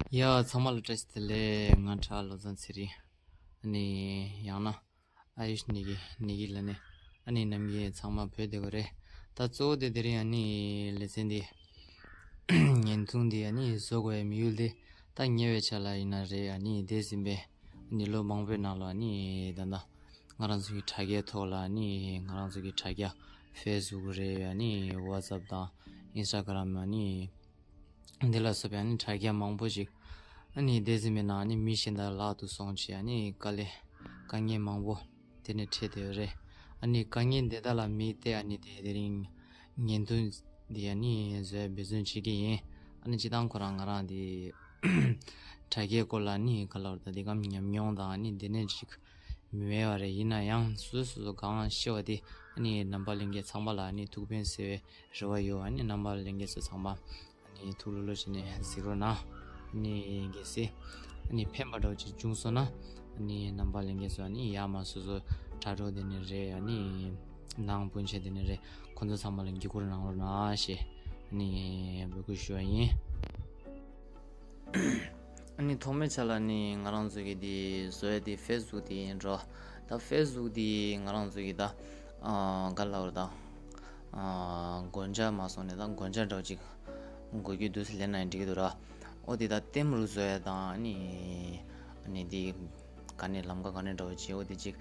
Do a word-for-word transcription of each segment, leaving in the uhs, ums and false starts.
ཡ་ཚང་མ་ལ་བཀྲ་ཤིས་བདེ་ལེགས། ང་ཁྲ་བློ་བཟང་ཚེ་རིང་། ཨ་ནི་ཡང་ན་ཨ་ཡུཤ་ནི་གི་ནི་གི་ལ་ནི། ཨ་ནི་ནམ་གྱི་ཚང་མ་བོད་བདེ་པོ་རེད། ད་གཙོ་བོ་དེ་དེ་རིང་ཨ་ནི་ལེ་ཚན་འདི་བརྙན་ཐུང་འདི་ཨ་ནི་བཟོ་དགོས་ཡ་མི་ཡུལ་འདི་ད་ཉེ་བའི་ཆ་ལ་ཡིན་ན་རེད། ཨ་ནི་དེ་ཟིན་པའི་ཨ་ནི་ལོ་མང་པོའི་ནང་ལ་ཨ་ནི་ད་ད་ང་རང་ཚོ་གི་དྲ་རྒྱའི་ཐོག་ལ་ཨ་ནི་ང་རང་ཚོ་གི་དྲ་རྒྱ་ཕེ་སི་བུག་རེད། ཨ་ནི་ཝ་ཊི་སི་ཨེབ་དང་ཨིན་སི་ཊ་གྷ་རམ་ཨ་ནི་འདི་ལ་སོགས་པའི་ཨ་ནི་དྲ་རྒྱ་མང་པོ་ཞིག་ཨ་ནི་སྡེ་ཟིན་པའི་ནང་ཨ་ནི་མི་གཞན་དག་ལག་ཏུ་སོང་བྱས་ཨ་ནི་དཀའ་ལས་དཀའ་ངལ་མང་པོ་དེ་ནས་འཕྲད་བསྡད་ཡོད་རེད། ཨ་ནི་དཀའ་ངལ་འདི་དག་ལ་དམིགས་ཏེ་ཨ་ནི་དེ་དེ་རིང་བརྙན་ཐུང་འདི་ཨ་ནི་བཟོས་འབད་བརྩོན་བྱེད་ཀྱི་ཡིན། ཨ་ནི་སྤྱིར་བཏང་ཁོ་རང་ང་རང་འདི་དྲ་རྒྱའི་སྐོར་ལ་ཨ་ནི་ག་ལབ་རེད་ད། འདི་གམ་ཉམས་མྱོང་དང་ཨ་ནི་འདི་ནས་ཅིག་མི་མེད་པ་རེད། ཡིན་ན་ཡང་སོ་སོ་སོ་གང་ཤེས་པ་དེ་ཨ་ནི་རྣམ་པ་ལྷན་རྒྱས་ཚང་མ་ལ་ཨ་ནི་ཐུགས་ཕན་གསོས་པའི་རེ་བ་ཡོད། ཨ་ནི་རྣམ་པ་ལྷན་རྒྱས་ཚོ་ཚང་མ་ཨ་ནི་ཐུགས་ལྷོད་ལྷོད་བྱས་ནས་གཟིགས་རོགས་གནང་། ཨ་ནི་གལ་སྲིད་ཨ་ནི་ཕན་པ་འདྲ་བོ་ཅིག་བྱུང་སོང་ན་ཨ་ནི་རྣམ་པ་ལྷན་རྒྱས་ཚོ་ཨ་ནི་ཡར་མར་སོ་སོ་དྲ་གྲོགས་དེ་ནས་རེད། ཨ་ནི་ནང་སྤུན་མཆེད་དེ་ནས་རེད། ཁོང་ཚོ་ཚང་མ་ལ་བརྒྱུད་སྐུར་གནང་རོགས་གནང་ཞེས་ཨ་ནི་འབོད་སྐུལ་ཞུ་བ་ཡིན། ཨ་ནི་ཐོག་མའི་ཆ་ལ་ནི་ང་རང་ཚོ་གི་དེ་བཟོ་ཡ་དེ་ཕེ་སི་བུག་དེ་ཡིན་འགྲོ། ད་ཕེ་སི་བུག་དེ་ང་རང་ཚོ་གི་ད་ཨ་ག་ལབ་རེད་ད། ཨ་སྒོ་ལྕགས་མ་སོང་ནས་ད་སྒོ་ལྕགས་འདྲ་བོ་ཅིག་སྒོ་རྒྱུ་འདུག་སེ་ལེན་ན་འགྲིག་གི་འདུག་ར། ཨོ་དེ་ད་ལྟད་མོ་རུ་བཟོ་ཡ་དང་ཨ་ནི་ཨ་ནི་དེ་ག་ནས་ལམ་ཁ་ག་ནས་འདྲ་བོ་ཅིག་ཨོ་དེ་ཅིག་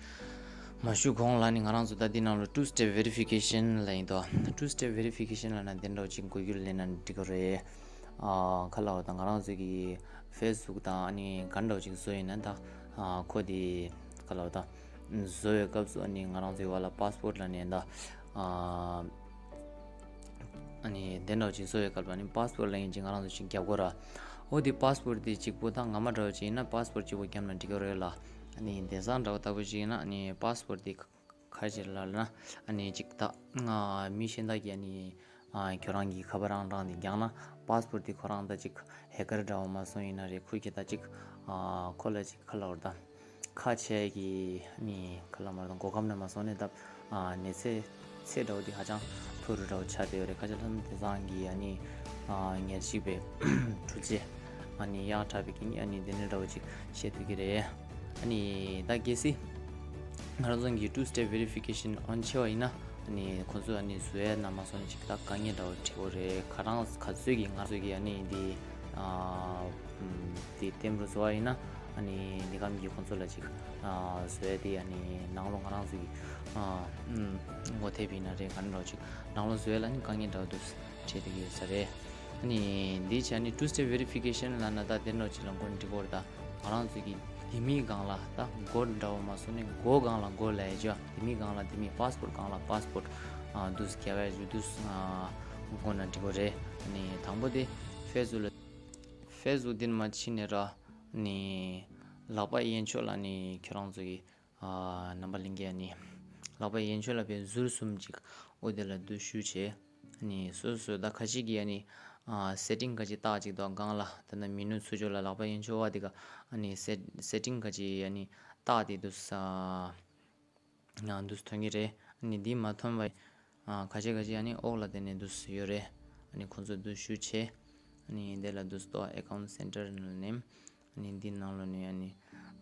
མ་ཞུ་གོང་ལ་ནི་ང་རང་ཚོ་ད་འདི་ནང་ལ་two step verification ལབ་ཡིན་དོ། Two step verification ལབ་ན་དེ་འདྲ་བོ་ཅིག་སྒོ་རྒྱུ་ལེན་ན་འགྲིག་གི་རེད། ཨ་ག་ལབ་དང་ང་རང་ཚོ་གི་ཕེ་སི་བུག་དང་ཨ་ནི་ག་འདྲ་བོ་ཅིག་བཟོ་ཡིན་ན་ད་ཨ་ཁོ་དེ་ག་ལབ་དང་བཟོ་བའི་སྐབས་སུ་ཨ་ནི་ང་རང་ཚོའི་བར་ལ་པཱ་སི་པོར་ཊི་ལབ་ནས་ད་ཨ་ཨ་ནི་དེ་འདྲ་བོ་ཅིག་བཟོ་བའི་སྐབས་ལ་ཨ་ནི་པཱ་སི་པོར་ཊི་ལབ་མཁན་ཅིག་ང་རང་ཚོ་ཅིག་རྒྱབ་དགོས་ར། ཨོ་དེ་པཱ་སི་པོར་ཊི་དེ་གཅིག་པོ་ད་ངོ་མ་འདྲ་བོ་ཅིག་ཡིན་ན་པཱ་སི་པོར་ཊི་གཅིག་པོ་བརྒྱབ་ན་འགྲིག་གི་རེད་ལ། ཨ་ནི་དེང་སང་འདྲ་བོ་ལྟ་བུ་ཅིག་ཡིན་ན་ཨ་ནི་པཱ་སི་པོར་ཊི་དེ་ཁ་ཅིག་ལ་ལ་ཨ་ནི་ཅིག་ད་ང་མི་གཞན་དག་གིས་ཨ་ནི་ཨ་ཁྱོད་རང་གི་ཁ་པར་ཨང་གྲངས་འདི་བརྒྱངས་ན་པཱ་སི་པོར་ཊི་འདི་ཁོ་རང་ད་ཅིག་ཧེ་ཀར་འདྲ་བོ་མ་སོང་ཡིན་ན་རེད། ཁོ་གིས་ད་ཅིག་ཨ་ཁོ་ལ་ཅིག་ཁ་ལ་བར་ད་ཁ་ཆེ་གི་ཨ་ནི་ཁ་ལ་མར་དང་གོ་སྐབས་ནས་མ་སོང་ནས་ད་ཨ་ནི་ཚེ་ཚེ་འདྲ་བོ་འདི་ཧ་ཅང་མཐོ་རུ་འདྲ་བོ་ཆགས་བསྡད་ཡོད་རེད། ཁ་ཆེ་ལྷ་མོ་དེང་སང་གི་ཨ་ནི་ཨ་ཉེར་གཅིག་པའི་འཕྲུལ་ཆས་ཨ་ནི་ཡག་དྲགས་པའི་གི་ཨ་ནི་དེ་འདྲ་འདྲ་བོ་ཅིག་བཤད་ཐུབ་ཀྱི་རེད། ཨ་ནི་ད་གལ་སྲིད་ང་རང་ཚོ་གི་two step verification on བྱས་པ་ཡིན་ན་ཨ་ནི་ཁོང་ཚོས་ཨ་ནི་བཟོ་ཡས་ན་མ་སོང་ནས་ཅིག་ད་དཀའ་ངལ་འདྲ་བོ་འཕྲད་ཀྱི་རེད། ཁ་རང་ག་ཚོད་ཀྱིས་ང་ཚོ་གི་ཨ་ནི་འདི་ཨ་འདི་ལྟད་མོ་བཟོ་བ་ཡིན་ན་ཨ་ནི་འདི་གམ་གྱི་ཁོང་ཚོ་ལ་ཅིག་ཨ་བཟོ་ཡས་དེ་ཨ་ནི་ནང་ལོགས་ང་རང་ཚོ་གི་ཨ་ངོ་དེབ་ཡིན་ན་རེད། ག་འདྲ་བོ་ཅིག་ནང་ལོགས་བཟོ་ཡས་ལ་ཨ་ནི་དཀའ་ངལ་འདྲ་བོ་འདུག་འཕྲད་བསྡད་ཀྱི་ཡོད་ས་རེད། ཨ་ནི་འདི་བྱས་ནི་two step verification ལབ་ན་ད་དེ་འདྲ་ཅིག་ལ་མགོ་འདྲི་དགོས་རེད། ད་ང་རང་ཚོ་གི་ལྡེ་མིག་སྒང་ལ་ད་མགོ་འདྲ་བོ་མ་སོང་ནས་མགོ་སྒང་ལ་མགོ་ལབ་ཡ་ཅིག་ལྡེ་མིག་སྒང་ལ་ལྡེ་མིག་པཱ་སི་པོར་ཊི་སྒང་ལ་པཱ་སི་པོར་ཊི་ཨ་འདུག་སེ་རྒྱབ་ཡ་ཅིག་འདུག་སེ་ཨ་མགོ་ན་འདྲི་དགོས་རེད། ཨ་ནི་དང་པོ་དེ་ཕེ་སི་བུག་ལ་ཕེ་སི་བུག་འདི་ནས་མར་ཕྱིན་ནས་ར་ཨ་ནི་ལག་པ་གཡས་ཕྱོགས་ལ་ཨ་ནི་ཁྱོད་རང་ཚོ་གི་ཨ་རྣམ་པ་ལྷན་རྒྱས་ཨ་ནི་ལག་པ་གཡས་ཕྱོགས་ལ་དཔེ་ཟུར་གསུམ་ཅིག་ཨོ་དེ་ལ་འདུག་སེ་བཞུགས་བྱས། ཨ་ནི་སོ་སོ་ད་ཁ་ཤས་ཀྱིས་ཨ་ནི་ཨ་སེ་ཊིང་ག་ཅིག་བཏགས་ཅིག་འདུག་སྒང་ལ། ད་ནི་མི་ནུ་ཚུར་ཕྱོགས་ལ་ལག་པ་གཡོན་ཕྱོགས་བ་དེ་ག་ཨ་ནི་སེ་སེ་ཊིང་ག་ཅིག་ཨ་ནི་བཏགས་དེ་འདུག་ས་ཨ་འདུག་སེ་ཐོན་གྱི་རེད། ཨ་ནི་འདི་མ་ཐོན་པ་ཨ་ཁ་ཤས་ཁ་ཤས་ཨ་ནི་འོག་ལ་དེ་ནས་འདུག་སེ་ཡོད་རེད། ཨ་ནི་ཁོང་ཚོ་འདུག་སེ་བཞུགས་བྱས། ཨ་ནི་དེ་ལ་འདུག་སེ་ཨེ་ཀའུན་ཊི་སེན་ཊར་ནང་ནས་ཨ་ནི་འདི་ནང་ལོགས་ནས་ཨ་ནི་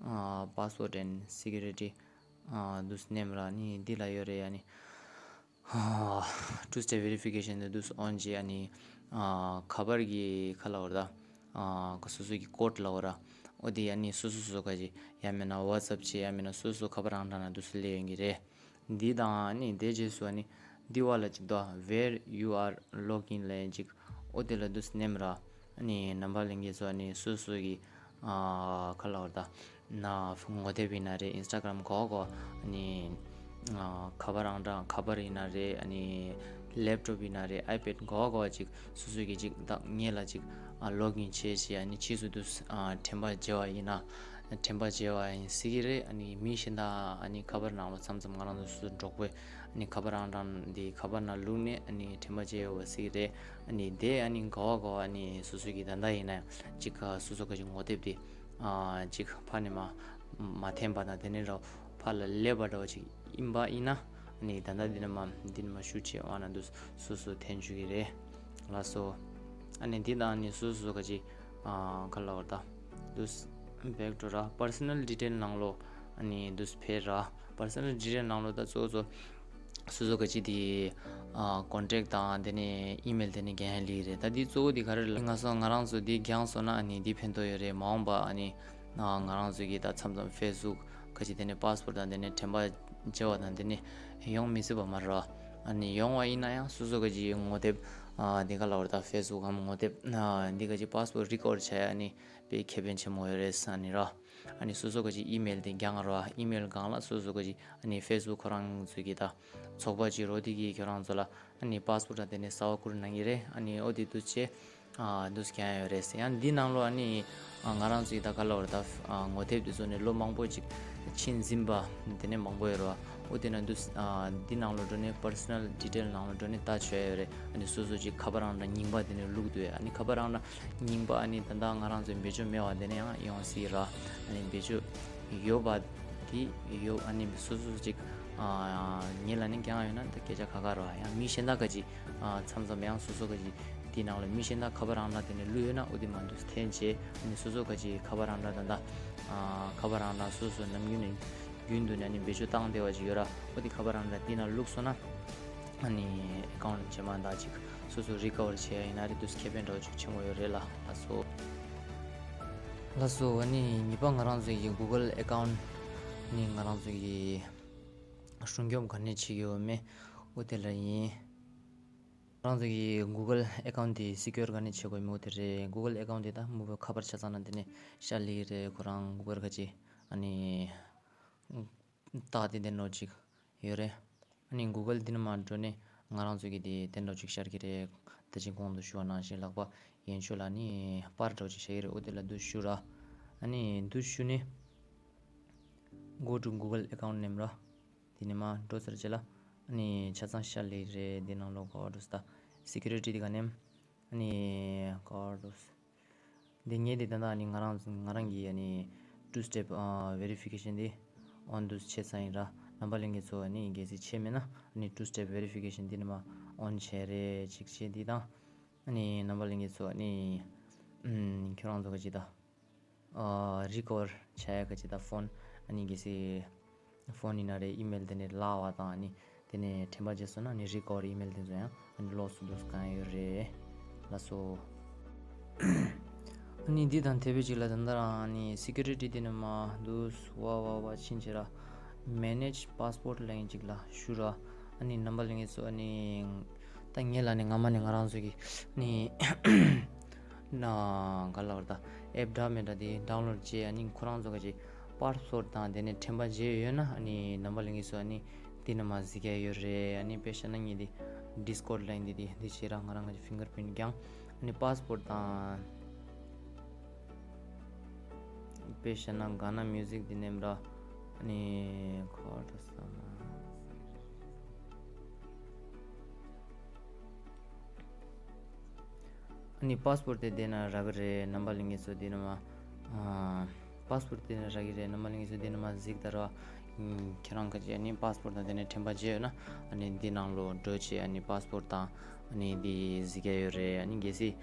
ཨ་Password and Security ཨ་འདུག་སེ་མནན་ར། ཨ་ནི་འདི་ལ་ཡོད་རེད། ཨ་ནི་ཨ་two step verification དེ་འདུག་སེ་ཨོན་བྱས། ཨ་ནི་ཨ་ཁ་པར་གྱི་ཁ་ལ་བར་ད་ཨ་སོ་སོ་གི་ཀོཌ་ལ་བར་ཨོ་དེ་ཨ་ནི་སོ་སོ་སོ་སོ་ག་ཅིག་ཡང་མིན་ན་WhatsApp བྱས། ཡང་མིན་ན་སོ་སོ་ཁ་པར་རང་འདྲ་ན་འདུག་སེ་སླེབས་ཡོང་གི་རེད། འདི་དང་ཨ་ནི་དེ་རྗེས་སུ་ཨ་ནི་འདི་བ་ལ་ཅིག་འདུག Where you are logged in ལབ་ཡ་ཅིག་ཨོ་དེ་ལ་འདུག་སེ་མནན་ར། ཨ་ནི་རྣམ་པ་ལྷན་རྒྱས་ཚོ་ཨ་ནི་སོ་སོ་གི་ཨ་ཁ་ལ་བར་ད་ན་ངོ་དེབ་ཡིན་ན་རེད། Instagram གོ་གོ་ཨ་ནི་ཨ་ཁ་པར་རང་འདྲ་ཁ་པར་ཡིན་ན་རེད། ཨ་ནི་ལེབ་ཊོབ་ཡིན་ན་རེད། ཨའི་པེཌ་གོ་གོ་ཅིག་སོ་སོ་གི་ཅིག་ད་ངེད་ལ་ཅིག་ཨ་ལོག་ཨིན་བྱས་བྱས། ཨ་ནི་ཕྱིས་སུ་འདུག་སེ་ཨ་དྲན་པ་བརྗེད་པ་ཡིན་ན་དྲན་པ་བརྗེད་པ་ཡིན་སྲིད་ཀྱི་རེད། ཨ་ནི་མི་གཞན་དག་ཨ་ནི་ཁ་པར་ནང་ལ་མཚམས་མཚམས་ང་རང་ཚོ་སོ་སོ་གྲོགས་པོས་ཨ་ནི་ཁ་པར་རང་འདྲ་འདི་ཁ་པར་ནང་བླུགས་ནས་ཨ་ནི་དྲན་པ་བརྗེད་པ་སྲིད་ཀྱི་རེད། ཨ་ནི་དེ་ཨ་ནི་ག་བ་ག་བ་ཨ་ནི་སོ་སོ་གི་ད་ལྟ་ཡིན་ན་ཅིག་སོ་སོ་ག་ཅིག་ངོ་དེབ་དེ་ཨ་ཅིག་ཕར་ནས་མར་མ་འཐེན་པ་དང་དེ་ནས་ར་ཕར་ལ་སླེབས་པ་འདྲ་བ་ཅིག་ཡིན་པ་ཡིན་ན། ཨ་ནི་ད་ལྟ་འདི་ནས་མར་འདི་ནས་མར་ཤུགས་ཆེ་བ་ན་འདུག་སོ་སོ་འཐེན་བཅུག་གི་རེད། ལགས་སོ། ཨ་ནི་འདི་དང་ཨ་ནི་སོ་སོ་ག་ཅིག་ ཨ་ག་ལབ་ར་ད། འདུག་སེ་back to ར་personal detail ནང་ལོགས་ཨ་ནི་འདུག་སེ་ཕེབས་ར། personal detail ནང་ལོགས་ད་གཙོ་བོ་གཙོ་སོ་སོ་ག་ཅི་དེ་ཨ་contact དང་དེ་ནས་email དེ་ནས་རྒྱག་ཡ་ལི་རེད། ད་དེ་གཙོ་བོ་དེ་ག་རེ་རེད་ལབ་ན་སོ་ང་རང་ཚོ་དེ་རྒྱག་སོང་ན་ཨ་ནི་དེ་ཕན་ཐོགས་ཡོད་རེད། མ་འོངས་པ་ཨ་ནི་ཨ་ང་རང་ཚོ་གི་ད་མཚམས་མཚམས་Facebook ག་ཅི་དེ་ནས་passport དང་དེ་ནས་དྲན་པ་བརྗེ་བ་དང་དེ་ནས་ཡོང་མི་སྲིད་པ་མ་རེད་ར། ཨ་ནི་ཡོང་བ་ཡིན་ན་ཡང་སོ་སོ་ག་ཅི་ངོ་དེབ་ཨ་འདི་ག་ལབ་ར་ད་Facebook གམ་ངོ་དེབ་ཨ་འདི་ག་ཅི་passport recover བྱས་ཨ་ནི་དཔེ་ཁེ་ཕན་ཆེན་མོ་ཡོད་རེད་ཨ་ནི་ར། ཨ་ནི་སོ་སོ་ག་ཅི་email དེ་རྒྱག་ར། email སྒང་ལ་སོ་སོ་ག་ཅི་ཨ་ནི་Facebook ཁོ་རང་ཚོ་གི་ད་ཚོགས་པ་ཅིག་རོ་དེ་གི་ཁྱོད་རང་ཚོ་ལ་ཨ་ནི་passport དང་དེ་ནས་གསལ་བ་བསྐུར་གནང་གི་རེད། ཨ་ནི་ཨོ་དེ་དུ་ཆེ་ཨ་འདུག་སེ་ཡོད་རེད། ཡང་འདི་ནང་ལོགས་ཨ་ནི་ཨ་ང་རང་ཚོའི་ད་ག་ལབ་ར་ད་ཨ་ངོ་དེབ་དེ་ཚོ་ནས་ལོ་མང་པོ་ཅིག་ཕྱིན་ཟིན་པ་དེ་ནས་མང་པོ་ཡོད་ར། ཨོ་དེ་ན་འདུག་སེ་ཨ་འདི་ནང་ལོགས་འགྲོ་ནས་personal detail ནང་ལོགས་འགྲོ་ནས་ལྟ་ཆོག་ཡོད་རེད། ཨ་ནི་སོ་སོ་ཅིག་ཁ་པར་ནང་ར་རྙིང་པ་དེ་ནས་བླུགས་འདུག་ཨ་ནི་ཁ་པར་ནང་ར་རྙིང་པ་ཨ་ནི་ད་ལྟ་ང་རང་ཚོའི་བེད་སྤྱོད་མེད་པ་དེ་ནས་ཡང་ཡོང་སྲིད་ར། ཨ་ནི་བེད་སྤྱོད་ཡོད་པ་དེ་ཡོད་ཨ་ནི་སོ་སོ་ཅིག་ཨ་ཉིད་ལ་ནི་རྐྱང་ཡོད་ན་ད་སྐད་ཆ་ཁ་ཁ་ར། ཡང་མི་གཞན་དག་ག་ཅི་ཨ་མཚམས་མཚམས་ཡང་སོ་སོ་ག་ཅི་དེའི་ནང་ལ་མི་གཞན་དག་ཁ་པར་རང་འདྲ་དེ་ནས་བླུགས་ཡོད་ན་ཨོ་དེ་མ་འདུག་འཐེན་བྱས་ཨ་ནི་སོ་སོ་ག་ཅི་ཁ་པར་རང་འདྲ་ད་ལྟ་ཨ་ཁ་པར་རང་འདྲ་སོ་སོ་ནམ་རྒྱུན་ནས་རྒྱུན་དུ་ནས་ཨ་ནི་བེད་སྤྱོད་བཏང་བསྡད་པ་ཅིག་ཡོད་ར། ཨོ་དེ་ཁ་པར་རང་འདྲ་དེའི་ནང་བླུགས་སོང་ན་ཨ་ནི་account རྗེས་མ་འདྲ་ཅིག་སོ་སོ་recover བྱས་ཡ་ཡིན་ན་རེད་འདུག་ཁེ་ཕན་འདྲ་བོ་ཅིག་ཆེན་པོ་ཡོད་རེད་ལ། ལགས་སོ། ལགས་སོ། ཨ་ནི་གཉིས་པ་ང་རང་ཚོ་གི་Google account ནི་ང་རང་ཚོ་གི་སྲུང་སྐྱོབ་ག་ནས་བྱེད་ཀྱི་ཡོད་མེད་འོ་དེ་ལ་ཡིན། ང་རང་ཚོ་གི་Google account དེ་secure ག་ནས་བྱེད་དགོས་མེད་འོ་དེ་རེད། Google account དེ་ད་མུ་བོ་ཁ་པར་ཆ་ཚང་ན་དེ་ནས་ཤར་ལི་རེད། ཁོ་རང་Google ག་ཅི་ཨ་ནི་རྟགས་དེ་དེ་འདྲ་ཅིག་ཡོད་རེད། ཨ་ནི་Google འདི་ནས་མར་འགྲོ་ནས་ང་རང་ཚོ་གི་དེ་དེ་འདྲ་ཅིག་ཤར་གྱི་རེད། ད་ཅིག་གོང་དུ་ཞུ་བ་ནང་བཞིན་ལག་པ་ཡན་ཆོད་ལ་ནི་པར་འདྲ་ཅིག་བྱེད་ཀྱི་རེད། འོ་དེ་ལ་འདུག་ཞུ་ར། ཨ་ནི་འདུག་ཞུ་ནས་Go to Google account ནེམ་ར། དེ་ནས་མར་འགྲོ་ཚར་རྗེས་ལ་ཨ་ནི་ཆ་ཚང་ཤར་ལི་རེད། དེ་ནང་ལོགས་ག་བར་འགྲོ་ས་ད་security དེ་ག་ནེམ། ཨ་ནི་ག་བར་འགྲོ་ས། འདི་ངས་འདི་ད་ལྟ་ནི་ང་རང་ང་རང་གི་ཨ་ནི་two step ཨ་verification འདི་on འདུག་བྱས་ཚར་ཡིན་ར། རྣམ་པ་ལྷན་རྒྱས་ཚོ་ཨ་ནི་གལ་སྲིད་བྱས་མེད་ན་ཨ་ནི་two step verification འདི་ནི་མ་on བྱས་རེད་ཅིག་བྱས་འདི་དང་། ཨ་ནི་རྣམ་པ་ལྷན་རྒྱས་ཚོ་ཨ་ནི་ཨམ་ཁྱོད་རང་ཚོ་ག་ཅི་ད་ཨ་recover བྱ་ཡ་ག་ཅི་ད་phone ཨ་ནི་གལ་སྲིད་ཕོན་ཡིན་ན་རེད། ཨི་མེལ་དེ་ནས་ལག་པ་དང་ནི་དེ་ནས་དྲན་པ་བརྗེད་སོང་ན་ནི་རི་ཀོ་ཝར་ཨི་མེལ་དེ་ཚོ་ཡང་ནི་ལོགས་སུ་འདུག་གང་ཡོད་རེད། ལགས་སོ། ཨ་ནི་འདི་དང་དེ་བས་ཅིག་ལ་ད་ལྟ་རང་ནི་སི་ཀུ་རི་ཊི་དེ་ནི་མ་འདུག་བ་བ་བ་ཕྱིན་ཆད་ར་manage passport ལ་ཡིན་ཅིག་ལ་ཞུ་ར། ཨ་ནི་རྣམ་པ་ལྷན་རྒྱས་ཚོ་ཨ་ནི་ད་ངེད་ལ་ནི་སྔ་མ་ནས་ང་རང་ཚོ་གི་ནི་ན་ག་ལབ་ར་ད་ཨེབ་འདྲ་མི་འདྲ་དེ་ཌའུན་ལོཌ་བྱས། ཨ་ནི་ཁོ་རང་ཚོ་ག་ཅིག་པཱ་སི་ཝརཌ་དང་དེ་ནས་དྲན་པ་བརྗེད་ཡོད་ན་ཨ་ནི་རྣམ་པ་ལྷན་རྒྱས་ཚོ་ཨ་ནི་དེ་ནི་མ་གཟིགས་ཡ་ཡོད་རེད། ཨ་ནི་དཔེ་བཤད་ན་ངས་དེ་ཌིས་ཀོཌ་ལ་ཡིན་དེ་དེ་དེ་བྱས་ར་ང་རང་ག་ཅིག་ཕིང་གར་པི་རིནཊ་བརྒྱངས། ཨ་ནི་པཱ་སི་ཝརཌ་དང་དཔེ་བཤད་ན་ག་ན་མིའུ་ཟིག་དེ་ནས་འདྲ་ཨ་ནི་ཁོ་ད་ས་མ། ཨ་ནི་པཱ་སི་ཝརཌ་དེ་དེ་ན་རག་གི་རེད། རྣམ་པ་ལྷན་རྒྱས་ཚོ་དེ་ན་མ་ཨ་པཱ་སི་ཝརཌ་དེ་ན་རག་གི་རེད། རྣམ་པ་ལྷན་རྒྱས་ཚོ་དེ་ན་མ་གཟིགས་ད་ར། ཁྱེད་རང་ག་ཅིག་ཨ་ནི་པཱ་སི་ཝརཌ་དང་དེ་ནས་དྲན་པ་བརྗེད་ཡོད་ན་ཨ་ནི་འདི་ནང་ལོགས་འགྲོ་བྱས་ཨ་ནི་པཱ་སི་ཝརཌ་དང་ཨ་ནི་འདི་གཟིགས་ཡ་ཡོད་རེད། ཨ་ནི་གལ་སྲིད་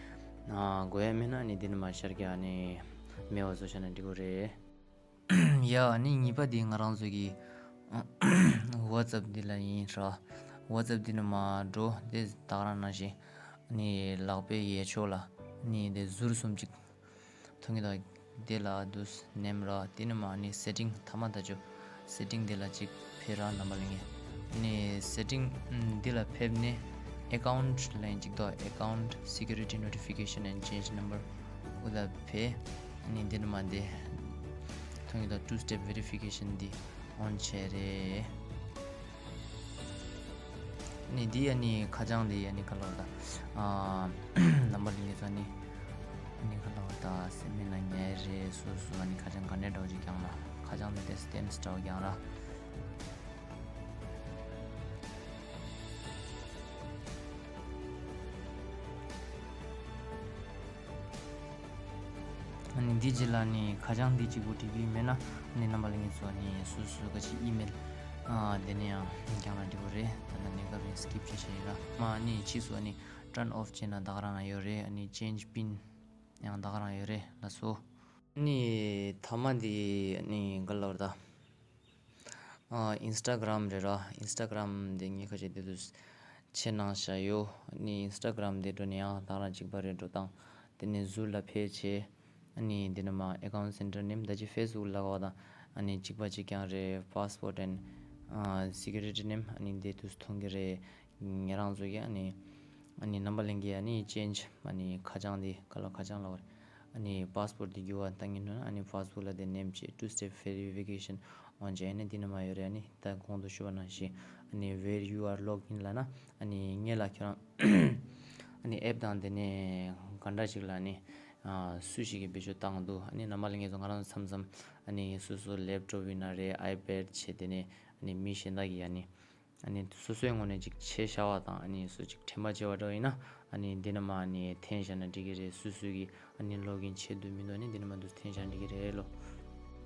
ཨ་དགོས་ཡ་མེད་ན་ཨ་ནི་འདི་ནས་མ་ཤར་གྱི་ཨ་ནི་མེད་པ་བཟོ་བྱས་ན་འགྲིག་གི་རེད། ཡ་ཨ་ནི་གཉིས་པ་དེ་ང་རང་ཚོ་གི་ཝ་ཙེབ་འདི་ལ་ཡིན་ར། ཝ་ཙེབ་འདི་ནས་མ་འགྲོ་དེ་ད་ག་རང་ནང་བཞིན་ཨ་ནི་ལག་པའི་གཡས་ཕྱོགས་ལ་ཨ་ནི་དེ་ཟུར་གསུམ་ཅིག་མཐོང་གི་འདུག་དེ་ལ་འདུག་ནེམ་ར། དེ་ནས་མ་ཨ་ནི་སེ་ཊིང་ཐ་མ་ད་ཅོ་སེ་ཊིང་དེ་ལ་ཅིག་ཕེབས་ར་རྣམ་པ་ལྷན་རྒྱས། ཨ་ནི་སེ་ཊིང་འདི་ལ་ཕེབས་ནས་ཨེ་ཀའུནཊ་ལ་ཡིན་ཅིག་ཏོ། Account Security Notification and Change Number འོ་ལ་ཕེབས། ཨ་ནི་འདི་ནས་མ་འདི་མཐོང་གི་འདུག two step verification འདི་on བྱས་རེད། ནི་འདི་ཨ་ནི་ཁ་བྱང་འདི་ཨ་ནི་ག་ལབ་ར་ད། ཨ་རྣམ་པ་ལྷན་རྒྱས་ཚོ་ནི་ཨ་ནི་ག་ལབ་ར་ད་སེམས་མེད་ན་ཉལ་རེད། སོ་སོ་ཨ་ནི་ཁ་བྱང་ག་འདྲ་འདྲ་བོ་ཅིག་རྒྱག་ན་ཁ་བྱང་འདི་དེ་སི་ཊེམ་པ་འདྲ་བོ་རྒྱག་ར། ཨ་ནི་འདི་རྗེས་ལ་ནི་ཁ་བྱང་འདི་གཅིག་པོ་འབྲི་གི་མེད་ན་ཨ་ནི་རྣམ་པ་ལྷན་རྒྱས་ཚོ་ནི་སོ་སོ་ག་ཅིག་ཨི་མེལ་ཨ་དེ་ནས་ཡང་རྒྱག་ན་འགྲིག་གི་རེད། ད་ལྟ་གནས་སྐབས་རིང་སི་ཀིབ་བྱས་བྱས་ཡིན་ལ་མ་ཨ་ནི་ཕྱིས་སུ་ཨ་ནི་ཊརན་ཨོཕ་བྱས་ན་ད་ག་རང་ན་ཡོད་རེད། ཨ་ནི་ཅེན་ཇི་པིན་ ཡང་ད་ག་རང་ཡོད་རེད་ལགས་སོ། ཨ་ནི་ཐ་མ་འདི་ཨ་ནི་ག་ལབ་ར་ད། ཨ་ཨིན་སི་ཊ་གྷི་རམ་རེད་ར། ཨིན་སི་ཊ་གྷི་རམ་འདི་ངས་ཁ་ཤས་དེ་དུས་ཆེ་གནང་བཞག་ཡོད། ཨ་ནི་ཨིན་སི་ཊ་གྷི་རམ་འདི་འགྲོ་ནས་ཡང་ད་ག་རང་གཅིག་པ་རེད། འགྲོ་སྟངས་དེ་ནས་ཟུར་ལ་ཕེབས་བྱས། ཨ་ནི་འདི་ནས་མར་ཨེ་ཀའུན་ཊི་སེན་ཊར་ནས་ད་ཅི་ཕེ་སི་བུག་ལ་ག་བ་དང་ཨ་ནི་གཅིག་པ་གཅིག་རྐྱང་རེད། པཱ་སི་པོར་ཊི་ཨེན་ཌི་སི་ཀིའུ་རི་ཊི་ནས་ཨ་ནི་འདི་དུས་མཐོང་གི་རེད། ང་རང་ཚོ་གི་ཨ་ནི་ཨ་ནི་ནམ་བར་ལེན་གི་ཨ་ནི་ཅེན་ཇི་ཨ་ནི་ཁ་བྱང་འདི་ག་ལ་ཁ་བྱང་ལ་བར་ཨ་ནི་པཱ་སི་པོར་ཊི་འདི་འགྱུར་བ་བཏང་གི་འདུག་ན་ཨ་ནི་པཱ་སི་པོར་ཊི་ལ་དེ་ནེམ་བྱས་ཊུ་སི་ཊེབ་ཝེ་རི་ཕི་ཀེ་ཤན་ཨོན་བྱས། ཨ་ནི་འདི་ནས་མར་ཡོད་རེད། ཨ་ནི་ད་གོང་དུ་ཞུས་པ་ནང་བཞིན་ཨ་ནི་where you are logged in ལབ་ན་ཨ་ནི་སྔོན་ལ་ཁྱོད་རང་ཨ་ནི་ཨེབ་དང་དེ་ནས་ག་འདྲ་ཞིག་ལ་ཨ་ནི་ཨ་སུ་ཞིག་གིས་བེད་སྤྱོད་བཏང་འདུག་ཨ་ནི་ནམ་བར་ལེན་གི་ཚོ་ང་རང་ཚོ་མཚམས་མཚམས་ཨ་ནི་སོ་སོ་ལེབ་ཊོབ་ཡིན་ན་རེད། ཨའི་པེཌ་བྱས། དེ་ནས་ཨ་ནི་མི་གཞན་དག་གིས་ཨ་ནི་ཨ་ནི་སོ་སོའི་ངོས་ནས་ཅིག་བྱས་བཞག་པ་དང་ཨ་ནི་སུ་ཅིག་དྲན་པ་བརྗེད་པ་འདྲ་ཡིན་ན་ཨ་ནི་འདི་ནས་མར་ཨ་ནི་འཐེན་བཞག་ན་འགྲིག་གི་རེད། སུ་སུ་གིས་ཨ་ནི་ལོག་ཨིན་བྱེད་འདུག་མི་འདུག་ཨ་ནི་འདི་ནས་མར་འདུག་འཐེན་བཞག་ན་འགྲིག་གི་རེད་ལོ།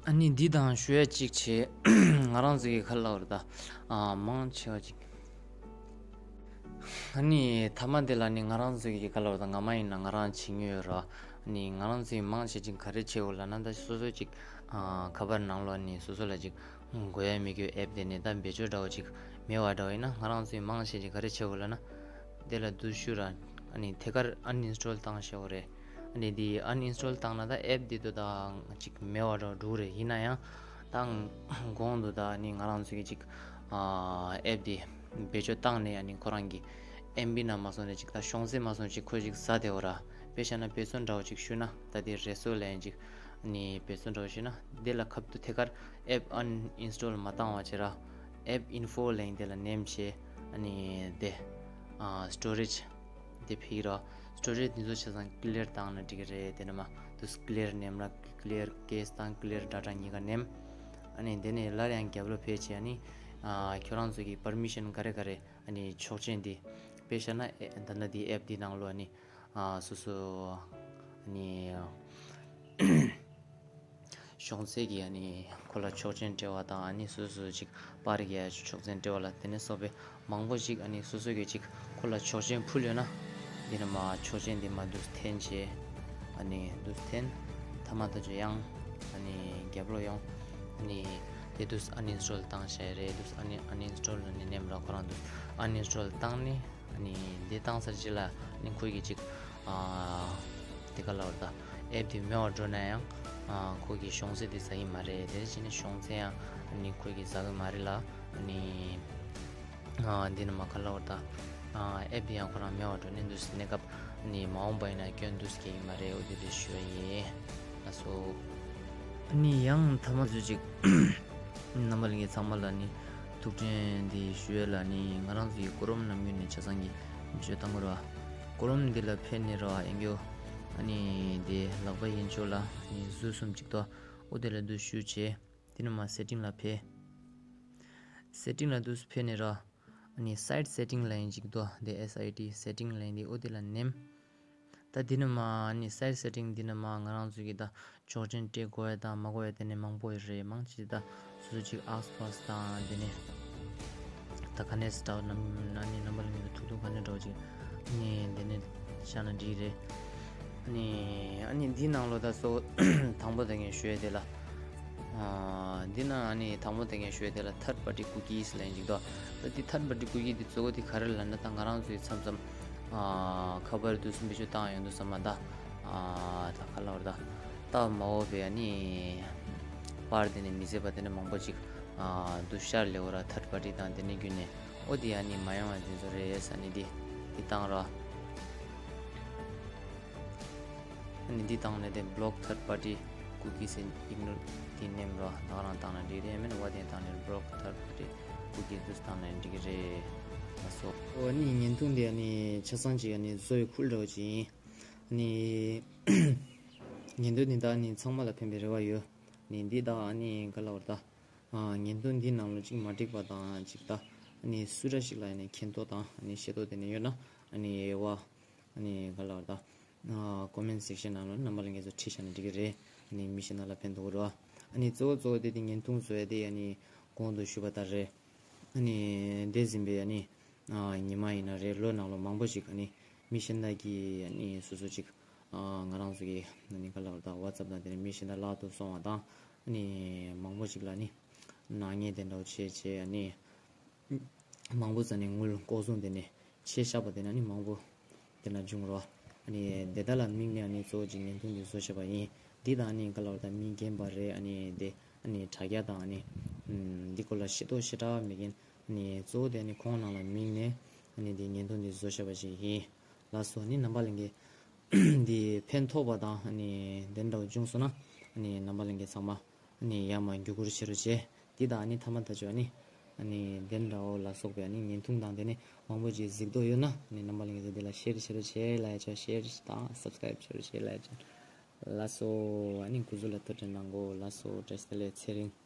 ཨ་ནི་འདི་དང་ཞུ་ཡ་གཅིག་བྱས། ང་རང་ཚོ་གི་ག་ལབ་ར་ད་ཨ་མང་ཆེ་བ་ཅིག་ཨ་ནི་ཐ་མ་འདི་ལ་ནི་ང་རང་ཚོ་གི་ག་ལབ་ར་ད་ང་མ་ཡིན་ན་ང་རང་བྱེད་མྱོང་ཡོད་ར། ཨ་ནི་ང་རང་ཚོའི་མང་ཆེ་ཅིག་ག་རེ་བྱེད་འོ་ལབ་ན་ད་སོ་སོ་ཅིག་ཨ་ཁ་པར་ནང་ལོགས་ཨ་ནི་སོ་སོ་ལ་ཅིག་དགོས་ཡ་མེད་རྒྱུ་ཨེབ་དེ་ནས་ད་བེད་སྤྱོད་འདྲ་བོ་ཅིག་མེད་པ་འདྲ་བོ་ཡིན་ན་ང་རང་ཚོའི་མང་ཆེ་ཅིག་ག་རེ་བྱེད་འོ་ལབ་ན་དེ་ལ་འདུག་ཞུ་ར། ཨ་ནི་ཐད་ཀར་ཨན་ཨིན་སི་ཊོལ་བཏང་བཞག་གོ་རེད། ཨ་ནི་འདི་ཨན་ཨིན་སི་ཊོལ་བཏང་ན་ད་ཨེབ་འདི་དུ་ད་ཅིག་མེད་པ་འདྲ་བོ་འགྲོ་གི་རེད། ཡིན་ན་ཡང་ད་གོང་དུ་ད་ཨ་ནི་ང་རང་ཚོ་གི་ཅིག་ཨ་ཨེབ་འདི་བེད་སྤྱོད་བཏང་ནས་ཨ་ནི་ཁོ་རང་གི་ཨེམ་བི་ནང་མ་སོང་ནས་ཅིག་ད་ཤོང་ཚད་མ་སོང་ཅིག་ཁོ་ཅིག་ཟ་དེ་འོ་ར། དཔེ་བཞག་ན་དཔེ་མཚོན་འདྲ་བོ་ཅིག་ཞུས་ན་ད་དེ་རེ་སོ་ལ་ཡང་ཅིག་ཨ་ནི་དཔེ་མཚོན་འདྲ་བོ་ཞུས་ན་དེ་ལ་ཁབ་ཏུ་ཐད་ཀར་ཨེབ་ཨན་ཨིན་སི་ཊོལ་མ་བཏང་བ་བྱེད་ར། ཨེབ་ཨིན་ཕོ་ལ་ཡང་དེ་ལ་ནེམ་བྱས། ཨ་ནི་དེ་ཨ་སི་ཊོ་རེཇ་དེ་ཕིག་ར། སི་ཊོ་རེཇ་དེ་ཚོ་ཆ་ཚང་ཀི་ལི་ཡར་བཏང་ན་འགྲིག་གི་རེད། དེ་ནས་མར་དུས་ཀི་ལི་ཡར་ནེམ་ར། ཀི་ལི་ཡར་ཀེ་ཤི་དང་ཀི་ལི་ཡར་ཌེ་ཊ་གཉིས་ཀ་ནེམ། ཨ་ནི་དེ་ནས་སླར་ཡང་རྒྱབ་ལོགས་ཕེབས་བྱས་ཨ་ནི་ཨ་ཁྱོད་རང་ཚོ་གི་པར་མི་ཤན་ག་རེ་ག་རེ་ཨ་ནི་ཆོག་མཆན་འདི་དཔེ་བཞག་ན་ཨེ་ད་ལྟ་འདི་ཨེབ་འདི་ནང་ལོགས་ཨ་ནི་ཨ་སོ་སོ་ཨ་ནི་ཤོང་ཚད་ཀྱི་ཨ་ནི་ཁོ་ལ་ཆོག་མཆན་སྤྲད་པ་དང་ཨ་ནི་སོ་སོ་ཅིག་པར་རྒྱག་ཆོག་མཆན་སྤྲད་པ་ལ་དེ་ནས་སོགས་པའི་མང་པོ་ཅིག་ཨ་ནི་སོ་སོ་གི་ཅིག་ཁོ་ལ་ཆོག་མཆན་ཕུལ་ཡོད་ན་འདི་ནས་མར་ཆོག་མཆན་འདི་མར་འདུག་འཐེན་བྱས། ཨ་ནི་འདུག་འཐེན། ཐ་མ་ད་ཅོ་ཡང་ཨ་ནི་རྒྱབ་ལོགས་ཡོང་། ཨ་ནི་དེ་འདུག་ཨན་ཨིན་སི་ཊོལ་བཏང་བྱས་རེད། འདུག་ཨ་ནི་ཨན་ཨིན་སི་ཊོལ་ལ་ནི་ནེམ་ར། ཁོ་རང་འདུག་ཨན་ཨིན་སི་ཊོལ་བཏང་ནི། ཨ་ནི་འདི་བཏང་ཚར་རྗེས་ལ་ཨ་ནི་ཁོ་གི་ཅིག་ཨ་དེ་ག་ལབ་ར་ད་ཨེབ་དེ་མེད་པ་འགྲོ་ན་ཡང་ཨ་ཁོ་གི་ཤོང་ཚད་དེ་ཟ་གི་མ་རེད། དེ་ཕྱིན་ནས་ཤོང་ཚད་ཡང་ཨ་ནི་ཁོ་གི་ཟ་གི་མ་རེད་ལ། ཨ་ནི་ཨ་འདི་ནས་མར་ག་ལབ་ར་ད་ཨ་ཨེབ་དེ་ཡང་ཁོ་རང་མེད་པ་འགྲོ་ནི་འདུག་གནས་སྐབས་ཨ་ནི་མ་འོངས་པ་ཡིན་ན་སྐྱོན་འདུག་སྐྱེ་གི་མ་རེད། འོ་དེ་དེ་ཞུ་བ་ཡིན། ལགས་སོ། ཨ་ནི་ཡང་ཐ་མ་ཚོད་ཅིག་རྣམ་པ་ལྷན་རྒྱས་ཚང་མ་ལ་ནི་ཐུགས་རྗེ་ཆེ་འདི་ཞུ་ཡས་ལ་ནི་ང་རང་ཚོ་ཡི་ཀོ་རོམ་ནམ་རྒྱུན་ནས་ཆ་ཚང་གི་བརྗོད་བཏང་གི་ར། ཀོ་རོམ་འདི་ལ་ཕེབས་ནས་ར་ཨེ་འགྱོ། ཨ་ནི་དེ་ལག་པ་གཡས་ཕྱོགས་ལ་ནི་ཟུར་གསུམ་ཅིག་ཏོ། འོ་དེ་ལ་འདུག་ཞུ་བྱས། དེ་ནས་མར་སེ་ཊིང་ལ་ཕེབས། སེ་ཊིང་ལ་འདུག་ཕེབས་ནས་ར། ཨ་ནི་སའིཊ་སེ་ཊིང་ལབ་ཡས་ཅིག་འདུག་དེ་ཨེས་ཨའི་ཊི་སེ་ཊིང་ལབ་ཡས་དེ་འོ་དེ་ལ་ནེམ། ད་དེ་ནས་མར་ཨ་ནི་སའིཊ་སེ་ཊིང་དེ་ནས་མར་ང་རང་ཚོ་གི་ད་ཆོག་མཆན་སྤྲད་དགོས་ཡས་དང་མ་དགོས་ཡས་དེ་ནས་མང་པོ་ཡོད་རེད། མང་ཆེ་ད་སོ་སོ་ཅིག་ཨག་སི་པཱ་སི་དང་དེ་ནས་ད་ག་ནས་སི་ཊབ་ནམ་ཨ་ནི་ནམ་པ་ལ་མི་འདུག་ཐུག་ཐུག་ག་ནས་འགྲོ་ཅིག་ཨ་ནི་དེ་ནས་བཞག་ན་འགྲིག་རེད། ཨ་ནི་ཨ་ནི་འདི་ནང་ལོ་ད་གཙོ་བོ་དང་པོ་དེ་ངས་ཞུ་ཡས་དེ་ལ། ཨ་འདི་ན་ཨ་ནི་དང་པོ་དེ་ངས་ཞུ་ཡས་དེ་ལ་ཐརཌ་པར་ཊི་ཀུ་ཀིས་ལབ་ཡས་ཅིག་འདུག་ད་འདི་ཐརཌ་པར་ཊི་ཀུ་ཀི་འདི་གཙོ་བོ་དེ་ག་རེ་ལབ་ན་ད་ང་རང་ཚོའི་མཚམས་མཚམས་ཨ་ཁ་པར་དུ་སུམ་བེད་སྤྱོད་བཏང་ཡོང་དུས་ཙམ་པ་ད་ཨ་ད་ག་ལབ་ར་ད་སྟབས་མ་འོས་པའི་ཨ་ནི་པར་དེ་ནས་མི་བཟོས་པ་དེ་ནས་མང་པོ་ཅིག་ཨ་འདུག་ཤར་ལེའོ་ར། ཐརཌ་པར་ཊི་དང་དེ་ནས་བརྒྱུད་ནས་འོ་དེ་ཨ་ནི་མ་ཡོང་བ་དེ་ཚོ་རེད། ཨ་ནི་འདི་འདི་བཏང་ར། ཨ་ནི་འདི་བཏང་ནས་དེ་block third party cookies and ignore དེ་ནེམ་ར། ད་ག་རང་བཏང་ན་འགྲིག་རེད། མིན་བ་དེ་བཏང་ནས་block third party cookies དུ་བཏང་ནས་འགྲིག་རེད། ལགས་སོ། ཨོ་ཨ་ནི་བརྙན་ཐུང་འདི་ཨ་ནི་ཆ་ཚང་ཅིག་ཨ་ནི་བཟོ་ཡི་ཁུལ་འདྲ་བོ་ཅིག་ཡིན། ཨ་ནི་བརྙན་ཐུང་འདི་ད་ཨ་ནི་ཚང་མ་ལ་ཕན་པའི་རེ་བ་ཡོད། ཨ་ནི་འདི་ད་ཨ་ནི་ག་ལབ་ར་ད། ཨ་བརྙན་ཐུང་འདི་ནང་ལ་ཅིག་མ་འགྲིག་པ་དང་ཅིག་ད་ཨ་ནི་སུ་འདྲ་ཞིག་ལ་ཨ་ནི་མཁྱེན་རྟོགས་དང་ཨ་ནི་ཤེས་རྟོགས་དེ་ནས་ཡོད་ན་ཨ་ནི་ཝ། ཨ་ནི་ག་ལབ་ར་ད། ཨ་ཀོ་མེན་སེག་ཤན་ནང་ལ་རྣམ་པ་ལྷན་རྒྱས་ཚོ་བྲིས་བཞག་ན་འགྲིག་གི་རེད། ཨ་ནི་མི་གཞན་དག་ལ་ཕན་ཐོགས་རོགས། ཨ་ནི་གཙོ་བོ་གཙོ་བོ་དེ་དེ་བརྙན་ཐུང་བཟོ་ཡ་དེ་ཨ་ནི་གོང་དུ་ཞུས་པ་ལྟར་རེད། ཨ་ནི་འདས་ཟིན་པའི་ཨ་ནི་ཨ་ཉི་མ་ཡིན་ན་རེད། ལོ་ནང་ལོ་མང་པོ་ཞིག་ཨ་ནི་མི་གཞན་དག་གིས་ཨ་ནི་སོ་སོ་ཅིག་ ང་རང་ཚོ་གི་ནི་ག་ལབ་དང་WhatsApp་དང་དེ་ནས་མི་གཞན་དག་བརླག་ཐུབ་སོང་བ་དང་ནི་མང་པོ་ཞིག་ལ་ནི་ནག་ཉེས་དེ་འདྲ་བོ་བྱས་བྱས་ནི་མང་པོ་ཙམ་ནས་དངུལ་ལྐོག་བཟོ་དེ་ནས་ཆེ་ཤ་པ་དེ་ན་ནི་མང་པོ་དེ་ན་བྱུང་རོགས། ཨ་ནི་དེ་དག་ལ་དམིགས་ནས་ཨ་ནི་གཙོ་བོ་ཅིག་བརྙན་ཐུང་འདི་བཟོ་བྱས་པ་ཡིན། འདི་དང་ཨ་ནི་ག་ལབ་དང་མི་རྒན་པ་རེད། ཨ་ནི་དེ་ཨ་ནི་དྲ་རྒྱ་དང་ཨ་ནི་འདི་སྐོར་ལ་ཤེས་རྟོགས་ཞེ་དྲག་མེད་མཁན་ཨ་ནི་གཙོ་བོ་དེ་ཨ་ནི་ཁོང་རྣམས་ལ་དམིགས་ནས་ཨ་ནི་འདི་བརྙན་ཐུང་འདི་བཟོ་བྱས་པ་ཞིག་ཡིན། ལགས་སོ། ཨ་ནི་རྣམ་པ་ལྷན་རྒྱས་འདི་ཕན་ཐོགས་པ་དང་ཨ་ནི་དེ་འདྲ་བ་བྱུང་སོང་ན་ཨ་ནི་རྣམ་པ་ལྷན་རྒྱས་ཚང་མ་ཨ་ནི་ཡར་མར་བརྒྱུད་སྐུར་བྱེད་རོགས་བྱེད། འདི་དང་ཨ་ནི་ཐ་མ་ད་ཆོ་ཨ་ནི་ཨ་ནི་དེ་འདྲ་བ་ལ་སོགས་པའི་ཨ་ནི་བརྙན་ཐུང་དང་དེ་ནི་མང་པོ་ཅིག་གཟིགས་རྟོག་ཡོད་ན་ཨ་ནི་རྣམ་པ་ལྷན་རྒྱས་ཚོ་འདི་ལ་ཤེར་བྱེད་རོགས་བྱེད། ལ་ཡ་ཆོ་ཤེར་དང་སབ་སི་ཀ་རེབ་བྱེད་རོགས་བྱེད། ལ་ཡ་ཆོ། ལགས་སོ། ཨ་ནི་སྐུ་གཟུགས་ལ་ཐུགས་ཁྲལ་གནང་གོ། ལགས་སོ། བཀྲ་ཤིས་བདེ་ལེགས། ཚེ་རིང་།